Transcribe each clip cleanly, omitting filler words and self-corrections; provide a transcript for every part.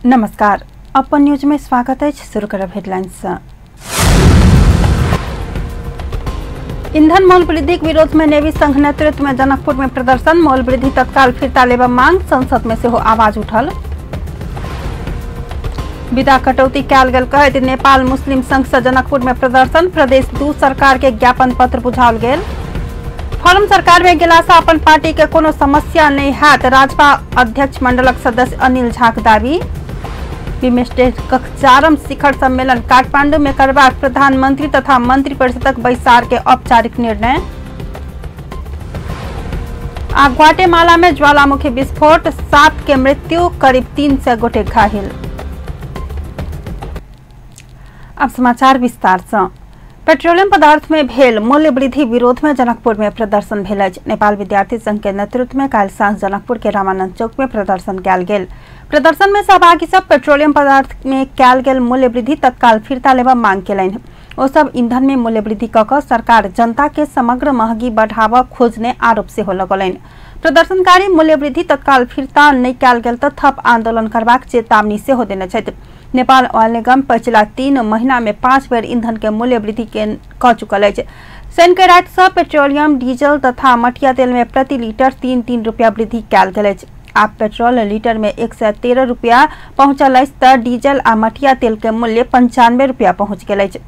नमस्कार, अपन न्यूज में स्वागत है। शुरू करब हेडलाइंस। ईंधन मोल वृद्धि के विरोध में नेवी संघ नेतृत्व में जनकपुर में प्रदर्शन। मोल वृद्धि तत्काल फिरता लेबा मांग, संसद में सेहो आवाज उठल। विदा कटौती कयल गेल कहैत नेपाल मुस्लिम संघ से जनकपुर में प्रदर्शन। प्रदेश 2 सरकार के ज्ञापन पत्र बुझाओल गेल। फॉरम सरकार में गेला से अपन पार्टी के कोनो समस्या नहीं हैत, राजपा अध्यक्ष मंडलक सदस्य अनिल झाक दावी। बिम्स्टेकक चारम शिखर सम्मेलन काठमांडू में करबाक प्रधानमंत्री तथा मंत्री परिषदक बैसार के औपचारिक निर्णय। आ ग्वाटेमाला में ज्वालामुखी विस्फोट, 7 के मृत्यु, करीब 300 गोटे घायल। अब समाचार विस्तार से। पेट्रोलियम पदार्थ में भेल मूल्य वृद्धि विरोध में जनकपुर में प्रदर्शन भेल अछि। नेपाल विद्यार्थी संघ के नेतृत्व में काल्हि साँझ जनकपुर के रामानंद चौक में प्रदर्शन कयल गेल। प्रदर्शन में सहभागी सब पेट्रोलियम पदार्थ में कयल गेल मूल्य वृद्धि तत्काल फिरता लेबा मांग केलनि। ओ सब ईंधन में मूल्य वृद्धि कऽ कऽ सरकार जनता के समग्र महगी बढ़ाबऽ खोजने आरोप सेहो लगौलनि। प्रदर्शनकारी मूल्य वृद्धि तत्काल फिरता नहि कयल गेल तऽ थप आंदोलन करबाक चेतावनी सेहो देने छथि। नेपाल ऑयल निगम पछिला 3 महीना में 5 बेर ईंधन के मूल्य वृद्धि कऽ चुकल अछि। शनि के राति सँ पेट्रोलियम डीजल तथा मटिया तेल में प्रति लीटर 3-3 रुपया वृद्धि कयल गेल अछि। आब पेट्रोल लीटर में 113 रुपया पहुंचल अछि तऽ डीजल आ मटिया तेल के मूल्य 95 रुपया पहुंच गेल अछि।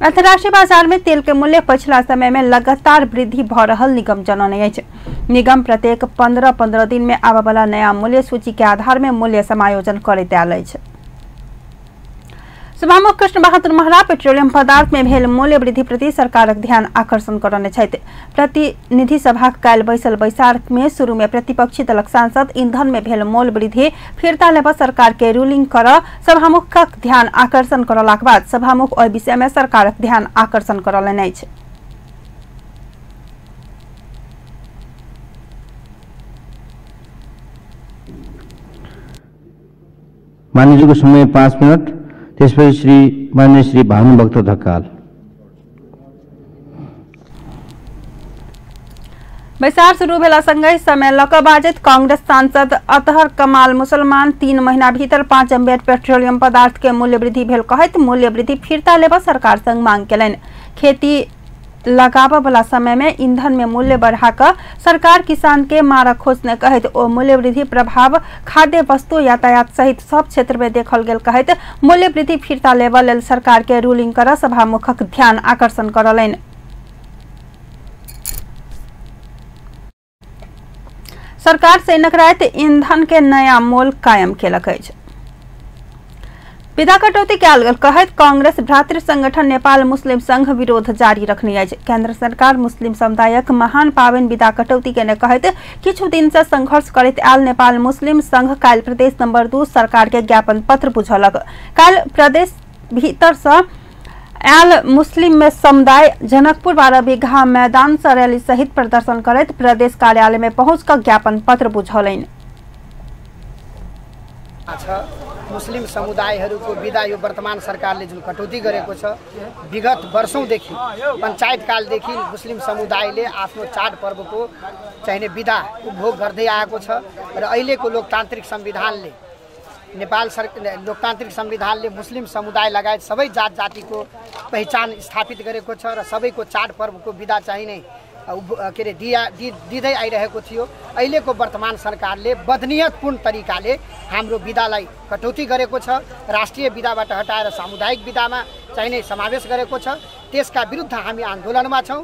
अंतर्राष्ट्रीय बाजार में तेल के मूल्य पछिला समय में लगातार वृद्धि भऽ रहल निगम जनौने अछि। निगम प्रत्येक 15-15 दिन में आबय वाला नया मूल्य सूची के आधार में मूल्य समायोजन करैत आयल अछि। सभामुख कृष्ण बहादुर महरा पेट्रोलियम पदार्थ में भेल मूल्य वृद्धि प्रति सरकारक ध्यान आकर्षण करौने छथि। प्रतिनिधि सभाक काल्हि बैसल बैसार में शुरू में प्रतिपक्षी दलक सांसद ईंधन में भेल मूल्य वृद्धि फिरता लेबऽ सरकार के रूलिंग करऽ सभामुखक ध्यान आकर्षण करौलाक बाद सभामुख ओहि विषय में सरकारक ध्यान आकर्षण करौलनि अछि। मान्यज्यूको समय 5 मिनट, त्यसपछि श्री मान्य श्री भानुभक्त ढकाल। बैसार शुरू भेला संगहि समय लऽ कऽ बाजैत कांग्रेस सांसद अतहर कमाल मुसलमान 3 महीना भीतर 5 बेर पेट्रोलियम पदार्थ के मूल्य वृद्धि भेल कहैत मूल्य वृद्धि फिरता लेबऽ सरकार संग मांग केलनि। खेती लगाबऽ वाला समय में ईंधन में मूल्य बढ़ा कऽ सरकार किसान के मारक खोजने कहैत ओ मूल्य वृद्धि प्रभाव खाद्य वस्तु यातायात सहित सब क्षेत्र में देखल गेल कहैत मूल्य वृद्धि फिरता लेबऽ लेल सरकार के रूलिंग करऽ सभामुखक ध्यान आकर्षण करौलनि। सरकार शनिक राति ईंधन के नया मोल कायम केलक अछि। विदा कटौती कयल गेल कहैत कांग्रेस भ्रातृ संगठन नेपाल मुस्लिम संघ विरोध जारी रखने अछि। केंद्र सरकार मुस्लिम समुदायक महान पाबनि विदा कटौती केने कहैत किछु दिन से संघर्ष करैत आयल नेपाल मुस्लिम संघ काल्हि प्रदेश नंबर 2 सरकार के ज्ञापन पत्र बुझौलक। काल्हि प्रदेश भीतर से आयल मुस्लिम में समुदाय जनकपुर 12 बीघा मैदान से रैली सहित प्रदर्शन करैत प्रदेश कार्यालय में पहुंच कऽ ज्ञापन पत्र बुझौलनि। मुस्लिम समुदायहरूको विदा यो वर्तमान सरकारले जुन कटौती गरेको छ, विगत वर्षौंदेखि पञ्चायतकालदेखि मुस्लिम समुदायले आफ्नो चाडपर्वको चाहिने विदा उपभोग गर्दै आएको छ र अहिलेको लोकतान्त्रिक संविधानले नेपाल सरकार लोकतान्त्रिक संविधानले मुस्लिम समुदाय लगायत सबै जात जातिको पहिचान स्थापित गरेको छ र सबैको चाडपर्वको विदा चाहिने के अरे दिँदै आइरहेको थियो। अहिलेको वर्तमान सरकारले बदनियतपूर्ण तरिकाले हाम्रो विदालाई कटौती गरेको छ, राष्ट्रिय विदाबाट हटाएर सामुदायिक विदामा चाहिने समावेश गरेको छ। त्यसका विरुद्ध हामी आन्दोलनमा छौँ।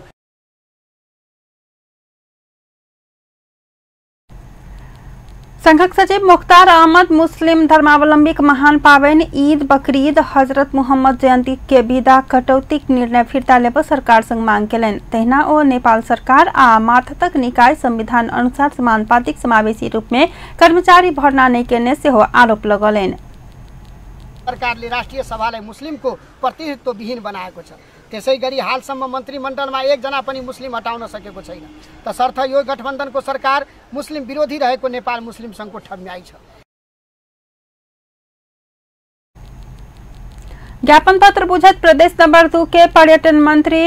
संघक सचिव मुख्तार अहमद मुस्लिम धर्मावलंबीक महान पाबनि ईद बकरीद हजरत मोहम्मद जयंती के विदा कटौतीक निर्णय फिरता लेबऽ सरकार संग मांग केलनि। तहिना ओ नेपाल सरकार आ मातहतक निकाय संविधान अनुसार समानुपातिक समावेशी रूप में कर्मचारी भर्ना नहि केने सेहो आरोप लगौलनि। सरकारले राष्ट्रिय सभालाई मुस्लिमको प्रतिनिधित्वविहीन बनाएको छ। त्यसै गरी हालसम्म मन्त्रीमण्डलमा एकजना पनि मुस्लिम हटाउन सकेको छैन। तसर्थ यो गठबन्धनको सरकार मुस्लिम विरोधी रहेको नेपाल मुस्लिम संघको ठम्याइ छ। ज्ञापन पत्र बुझत प्रदेश नंबर 2 के पर्यटन मंत्री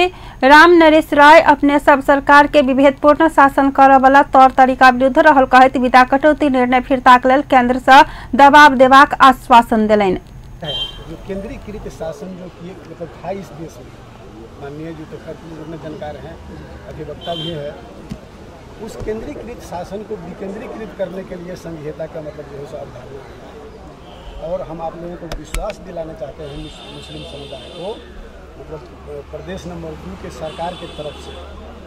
राम नरेश राय अपने सब सरकार के विभेदपूर्ण शासन करऽ वाला तौर तरीका विरुद्ध रहल कहैत विदा कटौती निर्णय फिरताक लेल केंद्र से दबाव देबाक आश्वासन देलनि। जो केंद्रीकृत शासन जो किए मतलब था इस देश में, माननीय जो तो जानकार हैं, अधिवक्ता भी है, उस केंद्रीकृत शासन को विकेंद्रीकृत करने के लिए संघीयता का मतलब जो है सो अवधारणा है। और हम आप लोगों को विश्वास दिलाना चाहते हैं मुस्लिम समुदाय को, मतलब प्रदेश नंबर 2 के सरकार के तरफ से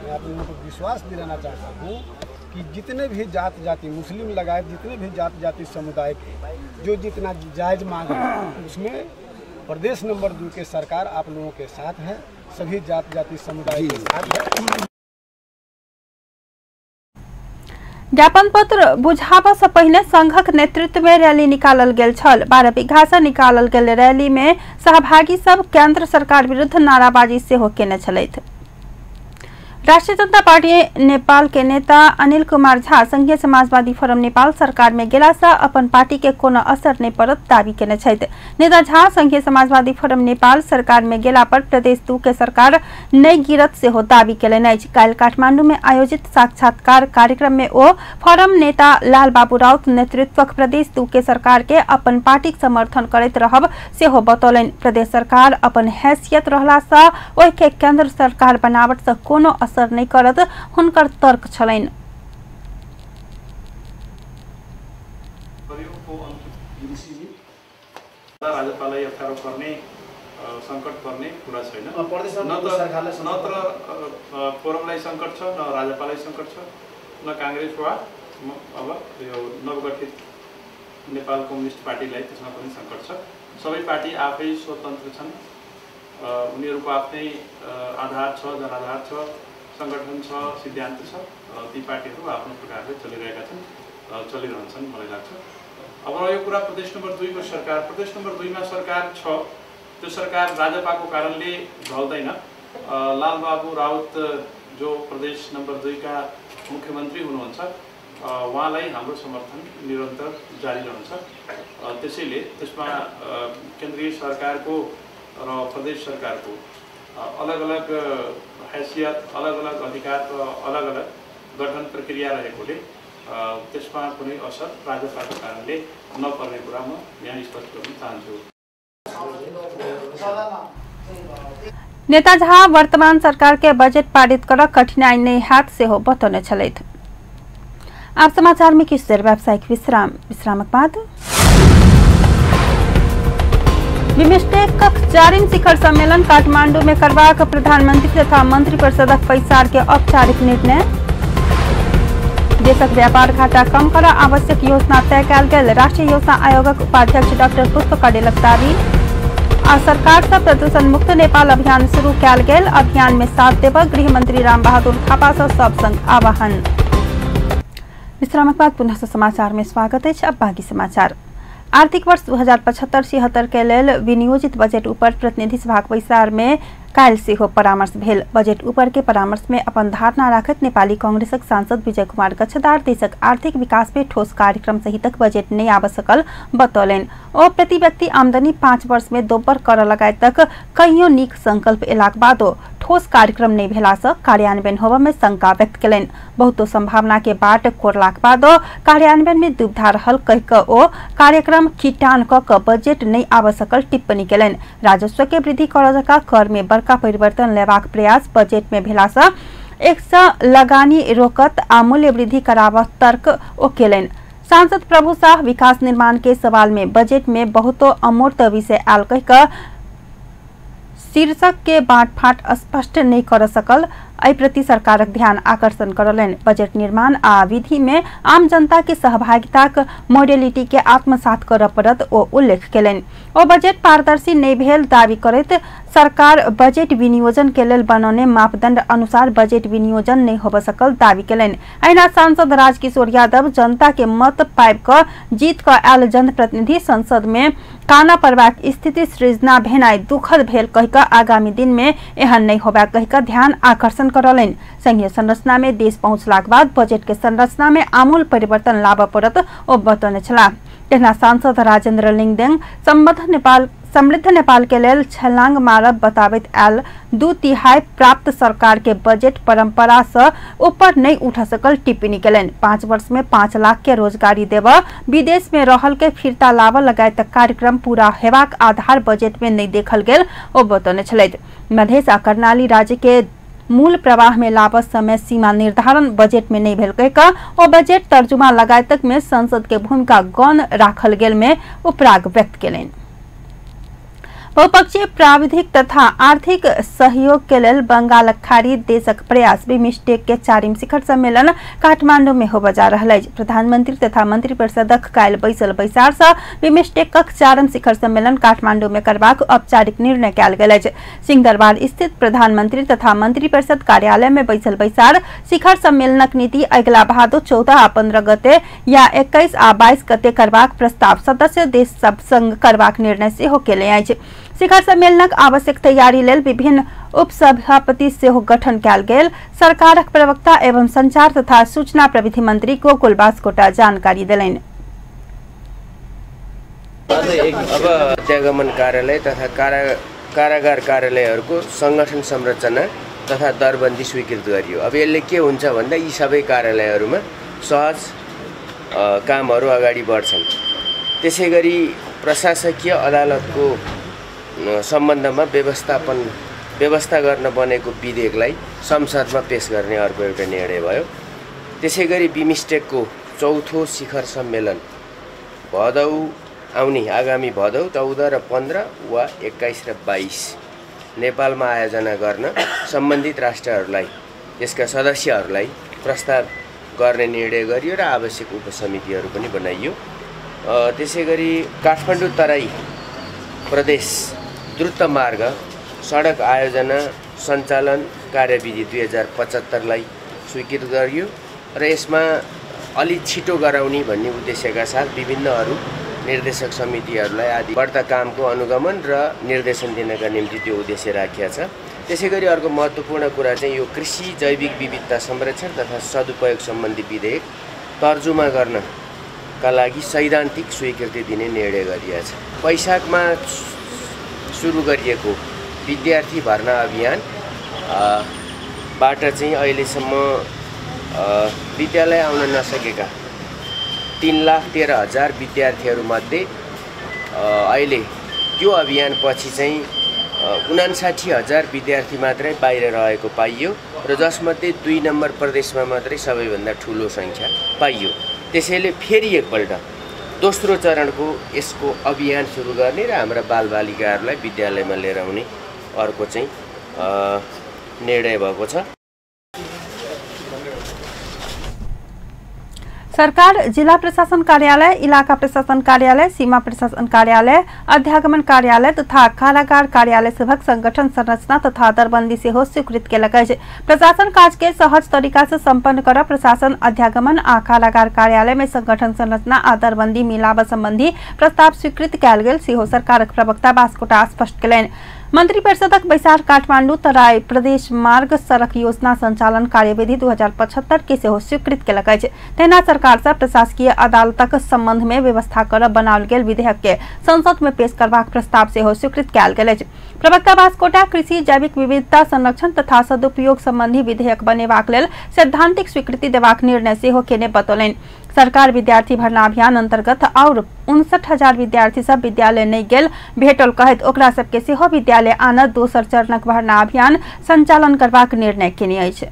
मैं आप लोगों को विश्वास दिलाना चाहता हूँ कि जितने भी जात जाति मुस्लिम लगाए जितने भी जात जाति समुदाय के जो जितना जायज़ मांग है उसमें प्रदेश नंबर 2 के सरकार आप लोगों के साथ है, सभी जात जाति समुदाय के साथ है। ज्ञापन पत्र बुझाबऽ से पहिने संघक नेतृत्व में रैली निकालल गेल छल। 12 बीघा से निकालल गेल रैली में सहभागी सब केंद्र सरकार विरुद्ध नाराबाजी सेहो केने छलथि। राष्ट्रीय जनता पार्टी नेपाल के नेता अनिल कुमार झा संघीय समाजवादी फोरम नेपाल सरकार में गेला से अपन पार्टी के कोनो असर नहीं पड़त दावी केने छथि। नेता झा संघीय समाजवादी फोरम नेपाल सरकार में गेला पर प्रदेश 2 के सरकार नहीं गिरत सेहो दावी केलनि अछि। काल्हि काठमांडू में आयोजित साक्षात्कार कार्यक्रम में ओ फोरम नेता लाल बाबू राउत नेतृत्वक प्रदेश 2 के सरकार के अपन पार्टीक समर्थन करैत रहब सेहो बतौलनि। प्रदेश सरकार अपन हैसियत रहला से ओहि के केंद्र सरकार बनावट से कोनो असर नहीं करत हुनकर तर्क छलनि। राजपालाई अप्ठ्यारो पर्ने संकट पर्ने कुरा छैन। न त फोरमलाई संकट छ, न राजपालाई संकट छ, न कांग्रेस वा अब यो नवगठित नेपाल कम्युनिस्ट पार्टीलाई त्यसमा पनि संकट छ। सबै पार्टी आफै स्वतन्त्र छन्, उनीहरूको आफ्नै आधार छ, जनाधार छ, संगठन छ, सिद्धान्त छ। ती पार्टीहरू आफ्नो प्रकारले चलिरहेका छन्, चलिरहन्छन् मलाई लाग्छ। अब यो कुरा प्रदेश नम्बर 2 को सरकार, प्रदेश नम्बर 2 मा सरकार छ, त्यो सरकार राजपाको कारणले ढल्दैन। लालबाबु राउत जो प्रदेश नम्बर 2 का मुख्यमन्त्री हुनुहुन्छ उहाँलाई हाम्रो समर्थन निरन्तर जारी रहन्छ। त्यसैले त्यसमा केन्द्रीय सरकारको र प्रदेश सरकारको अलग अलग हैसियत, अलग अलग अधिकार र अलग अलग गठन प्रक्रिया रहेकोले त्यसमा कुनै असर राजपाको कारणले नपर्ने कुरा म यहाँ स्पष्ट गर्न चाहन्छु। नेता झा वर्तमान सरकार के बजट पारित कर कठिनाई नहीं हैत सेहो बतौने छलथि। आप समाचार में किछु देर व्यावसायिक विश्राम, विश्रामक बाद बिम्स्टेकक 4 शिखर सम्मेलन काठमांडू में करबाक प्रधानमंत्री तथा मंत्री परिषदक बैसार के औपचारिक निर्णय। देशक व्यापार घाटा कम कर आवश्यक योजना तय कयल गेल राष्ट्रीय योजना आयोगक उपाध्यक्ष डॉक्टर पुष्प कडेलक दावी। आ सरकार से प्रदूषण मुक्त नेपाल अभियान शुरू कयल गेल, अभियान में साथ देबऽ गृहमंत्री रामबहादुर थापा से सब संग आह्वान। विश्रामक बाद पुनः समाचार में स्वागत अछि। अब बाकी समाचार। आर्थिक वर्ष 2075-76 के लेल विनियोजित बजट ऊपर प्रतिनिधि सभाक बैसार में काल्हि सेहो परामर्श भेल। बजट ऊपर के परामर्श में अपन धारणा राखैत नेपाली कांग्रेसक सांसद विजय कुमार गच्छदार देशक आर्थिक विकास में ठोस कार्यक्रम सहितक बजट नहीं आबि सकल बतौलनि। ओ प्रति व्यक्ति आमदनी 5 वर्ष में दोब्बर करऽ लगायतक कईयो नीक संकल्प एलाक बादो ठोस कार्यक्रम नहीं भेला से कार्यान्वयन होबय में शंका व्यक्त केलनि। बहुतो संभावना के बाट कोरलाक बादो कार्यान्वयन में दुविधा रहल कहि कऽ ओ कार्यक्रम खिटान कऽ कऽ बजट नहीं आबि सकल टिप्पणी केलनि। राजस्व के वृद्धि करऽ जकाँ कर में बड़का परिवर्तन लेबाक प्रयास बजट में भेला से एक लगानी रोकत आ मूल्य वृद्धि कराबऽ तर्क ओ केलनि। सांसद प्रभु शाह विकास निर्माण के सवाल में बजट में बहुतो अमूर्त विषय आयल कहि कऽ शीर्षक के बाँटफाँट स्पष्ट नहीं कर सकल, एहि प्रति सरकारक ध्यान आकर्षण करलनि। बजट निर्माण आ विधि में आम जनता के सहभागिताक मॉडलिटी के आत्मसात करऽ पड़त ओ उल्लेख केलनि। ओ बजट पारदर्शी नहीं भेल दावी करैत सरकार बजट विनियोजन के लेल बनौने मापदंड अनुसार बजट विनियोजन नहीं होबऽ सकल दावी केलनि। एहिना सांसद राजकिशोर यादव जनता के मत पाबि कऽ जीत कऽ आयल जनप्रतिनिधि संसद में काना पड़बाक स्थिति सृजना भेनाइ दुखद भेल कहि कऽ आगामी दिन में एहन नहीं होबाक कहि कऽ ध्यान आकर्षण करलनि। संघीय संरचना में देश पहुंचलाक बाद बजट के संरचना में आमूल परिवर्तन लाबऽ पड़त ओ बतौने छलाह। तहिना सांसद राजेन्द्र लिङदेन सम्बद्ध नेपाल समृद्ध नेपाल के लेल छलांग मारब बताबैत आयल 2/3 प्राप्त सरकार के बजट परंपरा से ऊपर नहीं उठा सकल टिप्पणी केलनि। 5 वर्ष में 5 लाख के रोजगारी देव, विदेश में रहल के फिरता लाव लगायत कार्यक्रम पूरा हेबाक आधार बजट में नहीं देखल गेल ओ बतौने छलथि। मधेश आ कर्णाली राज्य के मूल प्रवाह में लाभ समय सीमा निर्धारण बजट में नहीं भेल कह ओ बजट तर्जुमा लगायतक में संसद के भूमिका गौण राखल गेल में उपराग व्यक्त केलनि। बहुपक्षीय प्राविधिक तथा आर्थिक सहयोग के लेल बंगालक खाड़ी देशक प्रयास बिम्स्टेक के 4 शिखर सम्मेलन काठमांडू में होबय जा रहल अछि। प्रधानमंत्री तथा मंत्री परिषदक काल्हि बैसल बैसार सँ बिम्स्टेकक 4 शिखर सम्मेलन काठमांडू में करबाक औपचारिक निर्णय कयल गेल अछि। सिंहदरबार स्थित प्रधानमंत्री तथा मंत्री परिषद कार्यालय में बैसल बैसार शिखर सम्मेलनक नीति अगिला भादो 14 आ 15 गते या 21 आ 22 गते करबाक प्रस्ताव सदस्य देश सब संग करबाक निर्णय सेहो केने अछि। शिखर सम्मेलनक आवश्यक तैयारी लेल विभिन्न उपसभापति सेहो गठन कयल गेल। सरकारक प्रवक्ता एवं संचार तथा सूचना प्रविधि मंत्री गोकुल बास्कोटा जानकारी देलनि। अब अध्यागमन कार्यालय तथा कारागार कार्यालयहरूको संगठन संरचना तथा दरबन्दी स्वीकृत गरियो। अब यसले के हुन्छ भन्दा यी सबै कार्यालयहरूमा सहज कामहरू अगाडि बढ्छन्। त्यसैगरी प्रशासकीय अदालतको सम्बन्धमा व्यवस्था गर्न बनेको विधेयकलाई संसदमा पेश गर्ने अर्को एउटा निर्णय भयो। त्यसैगरी बिम्स्टेकको चौथो शिखर सम्मेलन भदौ आउने आगामी भदौ 14 र 15 वा 21 र 22 नेपालमा आयोजना गर्न सम्बन्धित राष्ट्रहरूलाई यसका सदस्यहरूलाई प्रस्ताव गर्ने निर्णय गरियो र आवश्यक उपसमितिहरू पनि बनाइयो। त्यसैगरी काठमाडौँ तराई प्रदेश द्रुत मार्ग सडक आयोजना सञ्चालन कार्यविधि 2075लाई स्वीकृत गरियो र यसमा अलि छिटो गराउने भन्ने उद्देश्यका साथ विभिन्न अरू निर्देशक समितिहरूलाई आदि बढ्ता कामको अनुगमन र निर्देशन दिनका निम्ति त्यो उद्देश्य राखिएको छ। त्यसैगरी अर्को महत्त्वपूर्ण कुरा चाहिँ यो कृषि जैविक विविधता संरक्षण तथा सदुपयोग सम्बन्धी विधेयक तर्जुमा गर्नका लागि सैद्धान्तिक स्वीकृति दिने निर्णय गरिएको छ। वैशाखमा सुरु गरिएको विद्यार्थी भर्ना अभियान बाट चाहिँ अहिलेसम्म विद्यालय आउन नसकेका 3,13,000 विद्यार्थीहरूमध्ये अहिले त्यो अभियानपछि चाहिँ 59,000 विद्यार्थी मात्रै बाहिर रहेको पाइयो र जसमध्ये 2 नम्बर प्रदेशमा मात्रै सबैभन्दा ठुलो सङ्ख्या पाइयो। त्यसैले फेरि एकपल्ट दोस्रो चरणको यसको अभियान सुरु गर्ने र हाम्रा बालबालिकाहरूलाई विद्यालयमा लिएर आउने अर्को चाहिँ निर्णय भएको छ। सरकार जिला प्रशासन कार्यालय, इलाका प्रशासन कार्यालय, सीमा प्रशासन कार्यालय, अध्यागमन कार्यालय तथा कारागार कार्यालय सभक संगठन संरचना तथा दरबंदी सेहो स्वीकृत केलक अछि। प्रशासन काज के सहज तरीका से संपन्न कर प्रशासन अध्यागमन आ कारागार कार्यालय में संगठन संरचना आ दरबंदी मिलाव संबंधी प्रस्ताव स्वीकृत कयल गेल सेहो सरकारक प्रवक्ता बास्कोटा स्पष्ट केलनि। मंत्री परिषदक बैसार काठमांडू तराई प्रदेश मार्ग सड़क योजना संचालन कार्यविधि 2075 के सेहो स्वीकृत केलक अछि। तहिना सरकार से प्रशासकीय अदालतक संबंध में व्यवस्था कर बनाओल गेल विधेयक के संसद में पेश करबाक प्रस्ताव सेहो स्वीकृत कयल गेल अछि। प्रवक्ता बास्कोटा कृषि जैविक विविधता संरक्षण तथा सदुपयोग संबंधी विधेयक बनेबाक लेल सैद्धांतिक स्वीकृति देबाक निर्णय सेहो केने बतौलनि। सरकार विद्यार्थी भर्ना अभियान अंतर्गत और 59,000 विद्यार्थी सब विद्यालय नहीं गेल भेटल कहैत ओकरा सबके सेहो विद्यालय आनत दोसर चरणक भर्ना अभियान संचालन करबाक निर्णय केने अछि।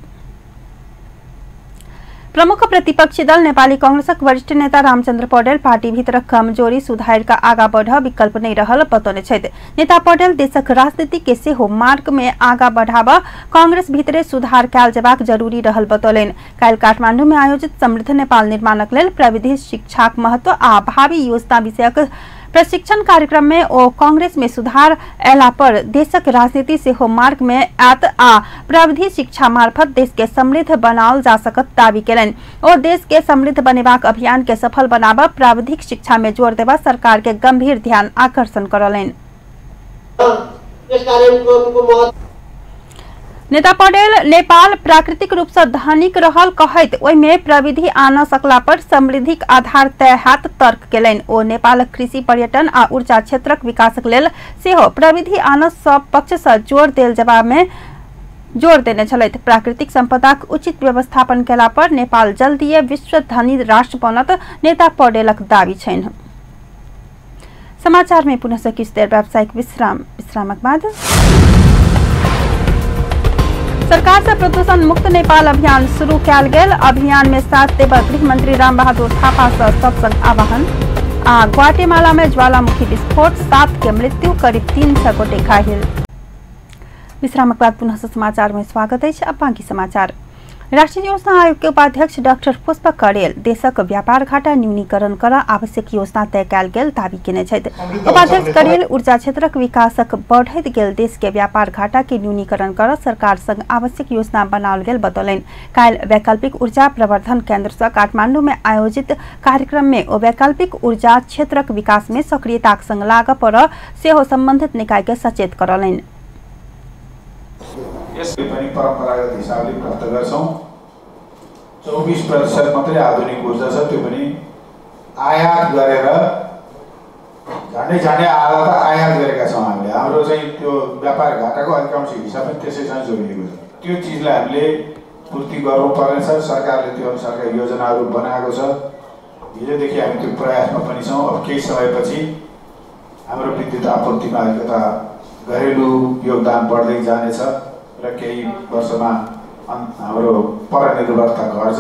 प्रमुख प्रतिपक्षी दल नेपाली कांग्रेसक वरिष्ठ नेता रामचंद्र पौडेल पार्टी भीतरक कमजोरी सुधार का आगा बढ़ विकल्प नहीं रहल बतौने छथि। नेता पौडेल देशक राजनीति के सेहो मार्ग में आगा बढ़ाब कांग्रेस भीतरे सुधार कयल जेबाक जरूरी रहल बतौलनि। काल्हि काठमांडू में आयोजित समृद्ध नेपाल निर्माणक लेल प्रविधि शिक्षाक महत्व आ भावी योजना विषयक प्रशिक्षण कार्यक्रम में ओ कांग्रेस में सुधार अयला पर देशक राजनीति सेहो मार्ग में आयत आ प्रविधि शिक्षा मार्फत देश के समृद्ध बनाओल जा सकत दावी केलनि। ओ देश के समृद्ध बनेबाक अभियान के सफल बनाब प्राविधिक शिक्षा में जोर देबा सरकार के गंभीर ध्यान आकर्षण करलनि। नेता पौडेल नेपाल प्राकृतिक रूप से धनिक रहल कहैत ओहिमे प्रविधि आन सकला पर समृद्धिक आधार तय हैत तर्क केलनि। ओ नेपालक कृषि, पर्यटन आ ऊर्जा क्षेत्रक विकासक लेल सेहो प्रविधि आन सब पक्ष से जोर देल जवाब में जोर देने छलथि। प्राकृतिक संपदाक उचित व्यवस्थापन केला पर नेपाल जल्दीए विश्व धनी राष्ट्र बनत नेता पौडेलक दावी छनि। समाचार में पुनः किछु देर व्यावसायिक विश्राम, विश्रामक बाद सरकार से प्रदूषण मुक्त नेपाल अभियान शुरू कयल गेल। अभियान में साथ देब गृह मंत्री रामबहादुर थापा से सब संग आह्वान। आ ग्वाटेमाला में ज्वालामुखी विस्फोट, 7 के मृत्यु, करीब 300 गोटे घायल। विश्रामक बाद पुनः समाचार में स्वागत अछि। अब बाकी समाचार। राष्ट्रीय योजना आयोग के उपाध्यक्ष डॉक्टर पुष्प करेल देशक व्यापार घाटा न्यूनीकरण कर आवश्यक योजना तय कयल गेल दावी केने छथि। उपाध्यक्ष करेल ऊर्जा क्षेत्रक विकासक बढ़ैत गेल देश के व्यापार घाटा के न्यूनीकरण कर सरकार संग आवश्यक योजना बनाओल गेल बतौलनि। काल्हि वैकल्पिक ऊर्जा प्रवर्धन केंद्र से काठमांडू में आयोजित कार्यक्रम में ओ वैकल्पिक ऊर्जा क्षेत्रक विकास में सक्रियताक संग लागऽ पर सेहो संबंधित निकाय के सचेत करौलनि। यसले पनि परम्परागत हिसाबले प्राप्त गर्छौं। 24% मात्रै आधुनिक ऊर्जा छ, त्यो पनि आयात गरेर झन्डै झन्डै आधा त आयात गरेका छौँ हामीले। हाम्रो चाहिँ त्यो व्यापार घाटाको अधिकांश हिसाब पनि त्यसैसँग जोडिएको छ। त्यो चिजलाई हामीले पूर्ति गर्नुपर्नेछ। सरकारले त्यो अनुसारका योजनाहरू बनाएको छ। हिजोदेखि हामी त्यो प्रयासमा पनि छौँ। अब केही समयपछि हाम्रो विद्युत आपूर्तिमा अलिकता घरेलु योगदान बढ्दै जानेछ र केही वर्षमा हाम्रो परनिर्भरता घट्छ।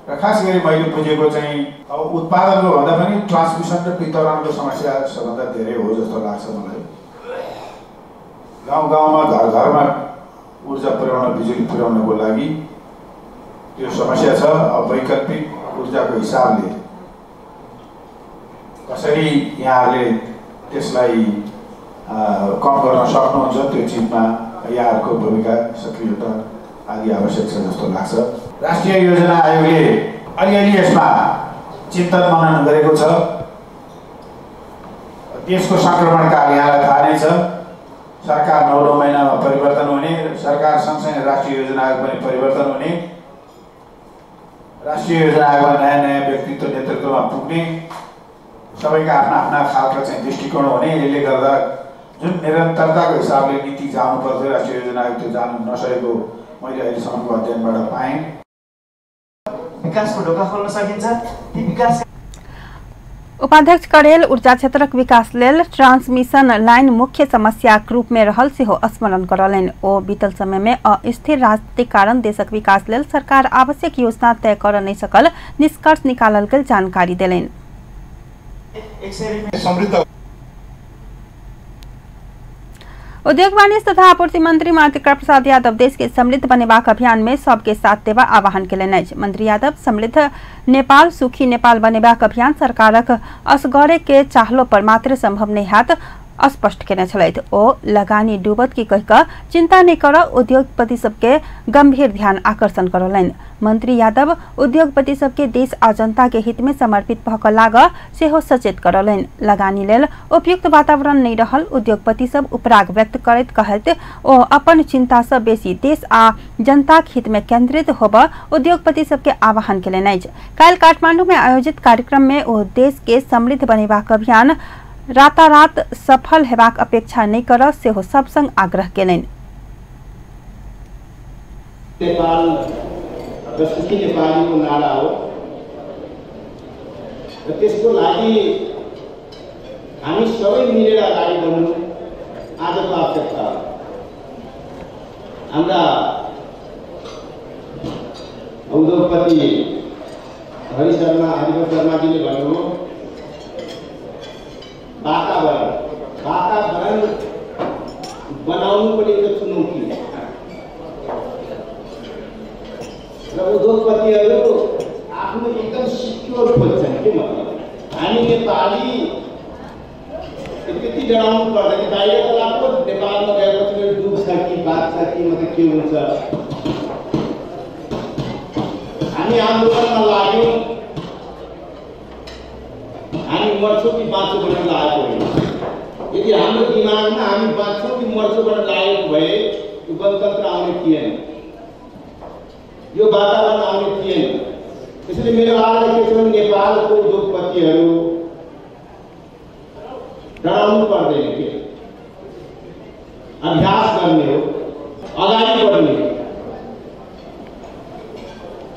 र खास गरी मैले बुझेको चाहिँ अब उत्पादनको भन्दा पनि ट्रान्समिसन र वितरणको समस्या सबभन्दा धेरै हो जस्तो लाग्छ मलाई। गाउँ गाउँमा घर घरमा ऊर्जा पुर्याउन, बिजुली पुर्याउनको लागि त्यो समस्या छ। अब वैकल्पिक ऊर्जाको हिसाबले कसरी यहाँहरूले त्यसलाई कम गर्न सक्नुहुन्छ त्यो चिजमा यहाँहरूको भूमिका, सक्रियता आदि आवश्यक छ जस्तो लाग्छ। राष्ट्रिय योजना आयोगले अलिअलि यसमा चिन्तन मनन गरेको छ। देशको सङ्क्रमणकाल यहाँलाई थाहा नै छ। सरकार 9 महिनामा परिवर्तन हुने, सरकार सँगसँगै राष्ट्रिय योजना आयोग पनि परिवर्तन हुने, राष्ट्रिय योजना आयोगमा नयाँ नयाँ व्यक्तित्व नेतृत्वमा पुग्ने, सबैका आफ्ना आफ्ना खालका चाहिँ दृष्टिकोण हुने। यसले गर्दा जुन निरन्तरताको हिसाबले नीति जानु पर्थ्यो राष्ट्रिय योजना आयोग त्यो जानु नसकेको मैले अहिलेसम्मको अध्ययनबाट पाएँ। विकासको ढोका खोल्न सकिन्छ ती विकास। उपाध्यक्ष करेल ऊर्जा क्षेत्रक विकास लेल ट्रांसमिशन लाइन मुख्य समस्याक रूप में रहल सेहो स्मरण करौलनि। ओ बीतल समय में अस्थिर राजनीतिक कारण देशक विकास लेल सरकार आवश्यक योजना तय कर नहि सकल निष्कर्ष निकालल गेल जानकारी देलनि। उद्योग वाणिज्य तथा आपूर्ति मंत्री मातृका प्रसाद यादव देश के समृद्ध बनेबाक अभियान में सबके साथ देबा आह्वान केलनि अछि। मंत्री यादव समृद्ध नेपाल सुखी नेपाल बनेबाक अभियान सरकारक असगरे के चाहलो पर मात्र संभव नहि हैत स्पष्ट केने छलथि। ओ लगानी डूबत की कहि कऽ चिंता नहि कर उद्योगपति सबके गंभीर ध्यान आकर्षण करौलनि। मंत्री यादव उद्योगपति सबके देश आ जनता के हित में समर्पित भऽ कऽ लागऽ सेहो सचेत करौलनि। लगानी लेल उपयुक्त वातावरण नहि रहल उद्योगपति सब उपराग व्यक्त करैत कहैत ओ अपन चिंता सँ बेसी देश आ जनताक हित में केंद्रित होबऽ उद्योगपति सबके आह्वान केलनि अछि। काल्हि काठमांडू में आयोजित कार्यक्रम में ओ देश के समृद्ध बनेबाक अभियान रातारात सफल हेबाक अपेक्षा नहि करऽ सेहो सब संग आग्रह केलनि। नेपाल र सुखी नेपालीको नारा हो र त्यसको लागि हामी सबै मिलेर अगाडि बढ्नु आजको आवश्यकता हो। हाम्रा उद्योगपति हरि शर्मा, हरिभक्त शर्माजीले भन्नुभयो वातावरण, वातावरण बनाउनु पनि एउटा चुनौती हो र उद्योगपतिहरू आफ्नो एकदम सिक्योर खोज्छन्। के मतलब हामी नेपाली त्यति डराउनु पर्दैन, बाहिर त लाखौँ नेपालमा गएपछि मेरो डुब्छ कि बाँच्छ कि मतलब के हुन्छ। हामी आन्दोलनमा लाग्यौँ, हामी मर्छौँ कि बाँच्छौँ भनेर लागेको होइन। यदि हाम्रो दिमागमा हामी बाँच्छौँ कि मर्छौँ भनेर लागेको भए यो गणतन्त्र आउने थिएन, यो वातावरण आउने थिएन। त्यसैले मेरो आग्रह के छ भने नेपालको उद्योगपतिहरू डराउनु पर्दैन, के अभ्यास गर्ने हो, अगाडि बढ्ने हो,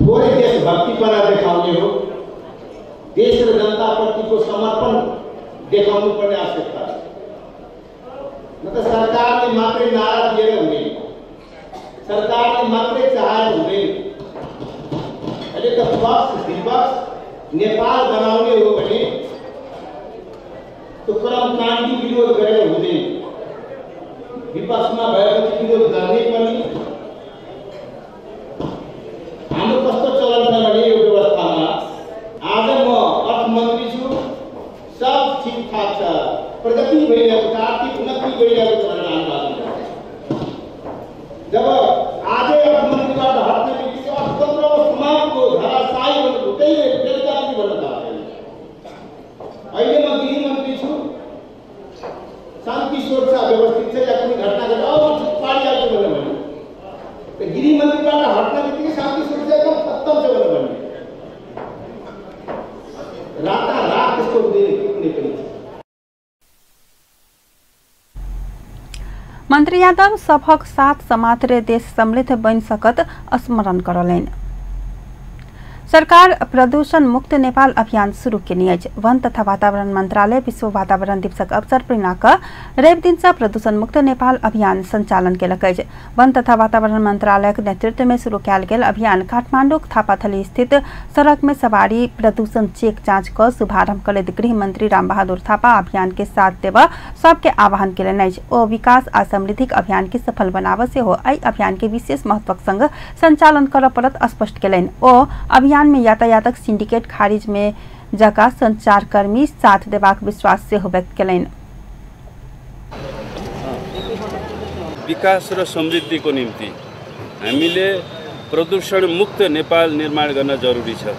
थोरै देशभक्तिपना देखाउने हो, देश र जनताप्रतिको समर्पण देखाउनु पर्ने आवश्यकता छ। न त सरकारले मात्रै नारा दिएर हुँदैन, सरकारले मात्रै चाहेर हुँदैन। अहिले त पक्ष विपक्ष नेपाल बनाउने हो भने त्यो क्रमकाण्डी विरोध गरेर हुँदैन। विपक्षमा भएपछि विरोध गर्नै पर्ने। हाम्रो कस्तो चलन छ भने यो व्यवस्थामा आज म अर्थमन्त्री छु, सब ठिकठाक छ, प्रगति भइरहेको छ, आर्थिक उन्नति भइरहेको छ भनेर हामी भाषण गर्छौँ। जब आजै अर्थमन्त्रीबाट हट्ने बित्तिकै अर्थतन्त्र समाजको धराशायी भन्नु भुटै बेलगावी भन्न थाल्छ। अहिले म गृहमन्त्री छु, शान्ति सुरक्षा व्यवस्थित छ या कुनै घटना घट्यो अब पारिहाल्छु भनेर भन्यो, गृहमन्त्रीबाट हट्ने बित्तिकै शान्ति सुरक्षा एकदम खत्तम छ भनेर भन्यो। रातारात त्यस्तो हुँदैन कुनै पनि। मंत्री यादव सभक साथ मात्रे देश समृद्ध बनि सकत स्मरण करलनि। सरकार प्रदूषण मुक्त नेपाल अभियान शुरू केने अछि। वन तथा वातावरण मंत्रालय विश्व वातावरण दिवसक अवसर पर रवि दिन से प्रदूषण मुक्त नेपाल अभियान संचालन केलक अछि। वन तथा वातावरण मंत्रालयक नेतृत्व में शुरू कयल गेल अभियान काठमांडूक थापाथली स्थित सड़क में सवारी प्रदूषण चेक जांच क शुभारंभ करैत गृह मंत्री रामबहादुर थापा अभियान के साथ देबऽ सबके आह्वान केलनि अछि। ओ विकास आ समृद्धिक अभियान के सफल बनाबऽ सेहो एहि अभियान के विशेष महत्वक संग संचालन करऽ पड़त स्पष्ट केलनि। ओ अभियान में यातायातक सिंडिकेट खारिज में जका संचारकर्मी साथ देबाक विश्वास सेहो व्यक्त केलनि। विकास र समृद्धिको निम्ति हामीले प्रदूषण मुक्त नेपाल निर्माण गर्न जरुरी छ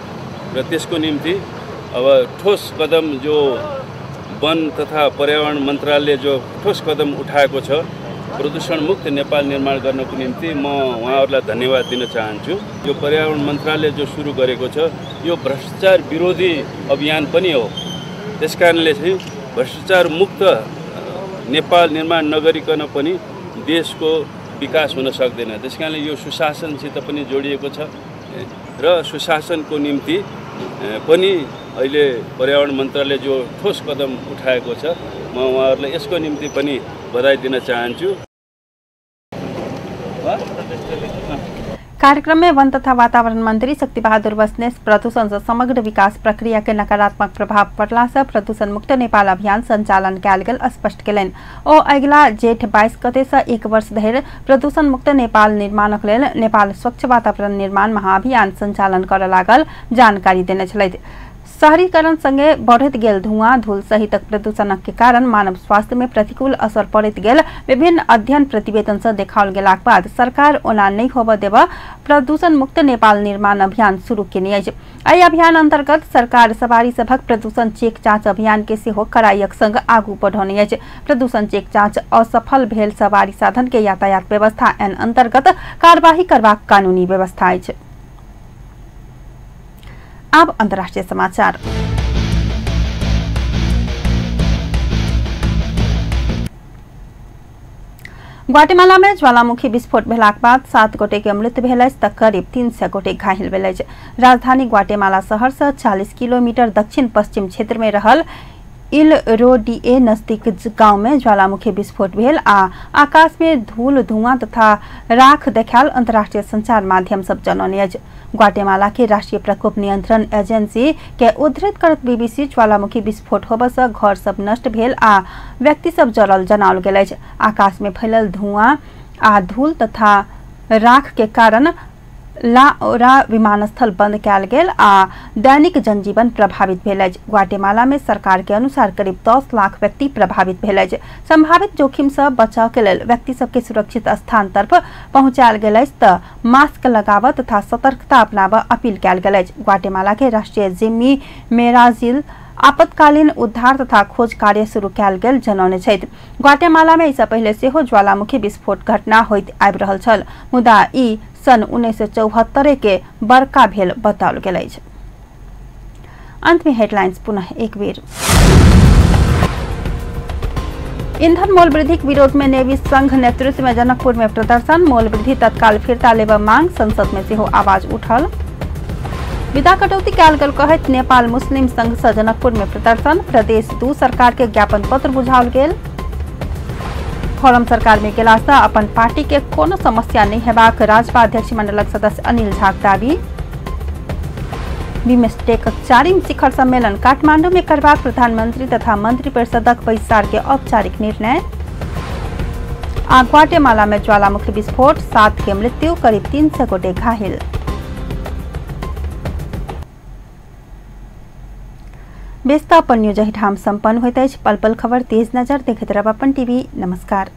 र त्यसको निम्ति अब ठोस कदम जो वन तथा पर्यावरण मन्त्रालयले जो ठोस कदम उठाएको छ प्रदूषण मुक्त नेपाल निर्माण गर्नको निम्ति म उहाँहरूलाई धन्यवाद दिन चाहन्छु। यो पर्यावरण मन्त्रालयले जो सुरु गरेको छ यो भ्रष्टाचार विरोधी अभियान पनि हो। त्यसकारणले चाहिँ भ्रष्टाचार मुक्त नेपाल निर्माण नगरिकन पनि देशको विकास हुन सक्दैन। त्यसकारणले यो सुशासनसित पनि जोडिएको छ र सुशासनको निम्ति पनि अहिले पर्यावरण मन्त्रालयले जो ठोस कदम उठाएको छ म उहाँहरूलाई यसको निम्ति पनि बधाई दिन चाहन्छु। कार्यक्रम में वन तथा वातावरण मंत्री शक्तिबहादुर बस्नेत प्रदूषण से समग्र विकास प्रक्रिया के नकारात्मक प्रभाव पड़ला से प्रदूषण मुक्त नेपाल अभियान संचालन कयल गेल स्पष्ट केलनि। ओ अगिला जेठ 22 गते से 1 वर्ष धरि प्रदूषण मुक्त नेपाल निर्माणक लेल नेपाल स्वच्छ वातावरण निर्माण महाअभियान संचालन करऽ लागल जानकारी देने छलथि। शहरीकरण संगे बढ़ैत गेल धुआं धूल सहितक प्रदूषणक के कारण मानव स्वास्थ्य में प्रतिकूल असर पड़ैत गेल विभिन्न अध्ययन प्रतिवेदन से देखाओल गेलाक बाद सरकार ओना नहि होबऽ देबऽ प्रदूषण मुक्त नेपाल निर्माण अभियान शुरू केने अछि। एहि अभियान अंतर्गत सरकार सवारी सभक प्रदूषण चेक जांच अभियान के सेहो कड़ाईक संग आगू बढ़ौने अछि। प्रदूषण चेक जांच असफल भेल सवारी साधन के यातायात व्यवस्था ऐन अंतर्गत कार्यवाही करबाक कानूनी व्यवस्था अछि। अब अंतर्राष्ट्रीय समाचार। ग्वाटेमाला में ज्वालामुखी विस्फोट भेलाक बाद 7 गोटे के मृत्यु भेल अछि त करीब 300 गोटे घायल भेल अछि। राजधानी ग्वाटेमाला शहर से 40 किलोमीटर दक्षिण पश्चिम क्षेत्र में रहल इलरोडीए नजदीक गांव में ज्वालामुखी विस्फोट भेल आ आकाश में धूल धुआं तथा राख देखायल अंतर्राष्ट्रीय संचार माध्यम सब जनौने अछि। ग्वाटेमाला के राष्ट्रीय प्रकोप नियंत्रण एजेंसी के उद्धृत करत बीबीसी ज्वालामुखी विस्फोट होबय से घर सब नष्ट भेल आ व्यक्ति सब जरल जनाओल गेल अछि। आकाश में फैलल धुआं आ धूल तथा राख के कारण लाओरा विमानस्थल बंद कयल गेल आ दैनिक जनजीवन प्रभावित भेल अछि। ग्वाटेमाला में सरकार के अनुसार करीब 10 लाख व्यक्ति प्रभावित भेल अछि। संभावित जोखिम से बचाव के लेल व्यक्ति सबके सुरक्षित स्थान तर्फ पहुंचायल गेल अछि त मास्क लगाबऽ तथा सतर्कता अपनाबऽ अपील कयल गेल अछि। ग्वाटेमाला के राष्ट्रीय जिम्मी मेराजिल आपतकालीन उद्धार तथा खोज कार्य शुरू कयल गेल जनौने छथि। ग्वाटेमाला में एहिसँ पहिले सेहो ज्वालामुखी विस्फोट घटना होइत आबि रहल छल, मुदा ई सन् 1974 के बड़का भेल बताओल गेल अछि। अंत में हेडलाइंस पुनः एक बेर। ईंधन मोल वृद्धि के विरोध में नेवी संघ नेतृत्व में जनकपुर में प्रदर्शन, मोल वृद्धि तत्काल फिर्ता लेबऽ मांग, संसद में सेहो आवाज उठल। विदा कटौती कयल गेल कहैत नेपाल मुस्लिम संघ से जनकपुर में प्रदर्शन, प्रदेश 2 सरकार के ज्ञापन पत्र बुझाओल गेल। फोरम सरकार में गेला से अपन पार्टी के कोनो समस्या नहीं हेबाक राजपा अध्यक्ष मंडलक सदस्य अनिल झाक दावी। बिम्स्टेक 4 शिखर सम्मेलन काठमांडू में करबाक प्रधानमंत्री तथा मंत्री परिषदक बैसार के औपचारिक निर्णय। आ ग्वाटेमाला में ज्वालामुखी विस्फोट, 7 के मृत्यु, करीब 300 गोटे घायल। बेस्ता अपन न्यूज एहिठाम सम्पन्न होइत अछि। पल पल खबर तेज नजर देखैत रहब अपन टीवी। नमस्कार।